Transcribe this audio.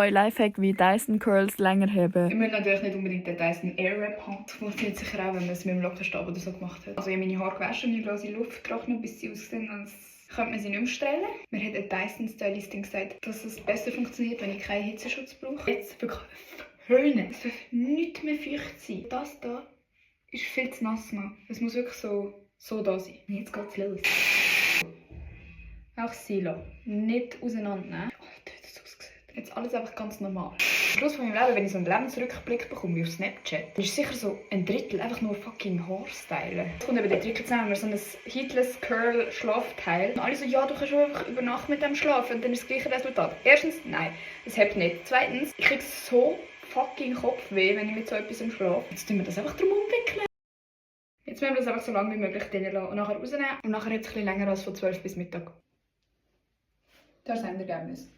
euch Lifehack, wie Dyson Curls länger haben. Ich möchte natürlich nicht unbedingt den Dyson Airwrap haben. Das funktioniert sicher auch, wenn man es mit dem Lockenstab oder so gemacht hat. Also ich habe meine Haare gewaschen und ich lasse in Luft trocknen, bis sie aussehen, als könnte man sie nicht mehr strahlen. Mir hat eine Dyson-Stylistin gesagt, dass es besser funktioniert, wenn ich keinen Hitzeschutz brauche. Jetzt wirklich höhnen. Es darf nicht mehr feucht sein. Das hier ist viel zu nass noch. Es muss wirklich so da sein. Jetzt geht's los. Auch Silo. Nicht auseinandernehmen. Oh, das hat ausgesehen. Jetzt alles einfach ganz normal. Am Schluss von meinem Leben, wenn ich so einen Lebensrückblick bekomme, wie auf Snapchat, dann ist sicher so ein Drittel einfach nur fucking Haarstylen. Es kommt eben der Drittel zusammen, wir so ein Heatless Curl Schlafteil. Und alle so, ja, du kannst einfach über Nacht mit dem schlafen und dann ist das gleiche Resultat. Erstens, nein, das hilft nicht. Zweitens, ich kriege so fucking Kopfweh, wenn ich mit so etwas schlafe. Jetzt tun wir das einfach drum umwickeln. Jetzt müssen wir das einfach so lange wie möglich drinnen lassen und nachher rausnehmen. Und nachher jetzt ein bisschen länger als von 12 bis Mittag. Das ist das Endergebnis.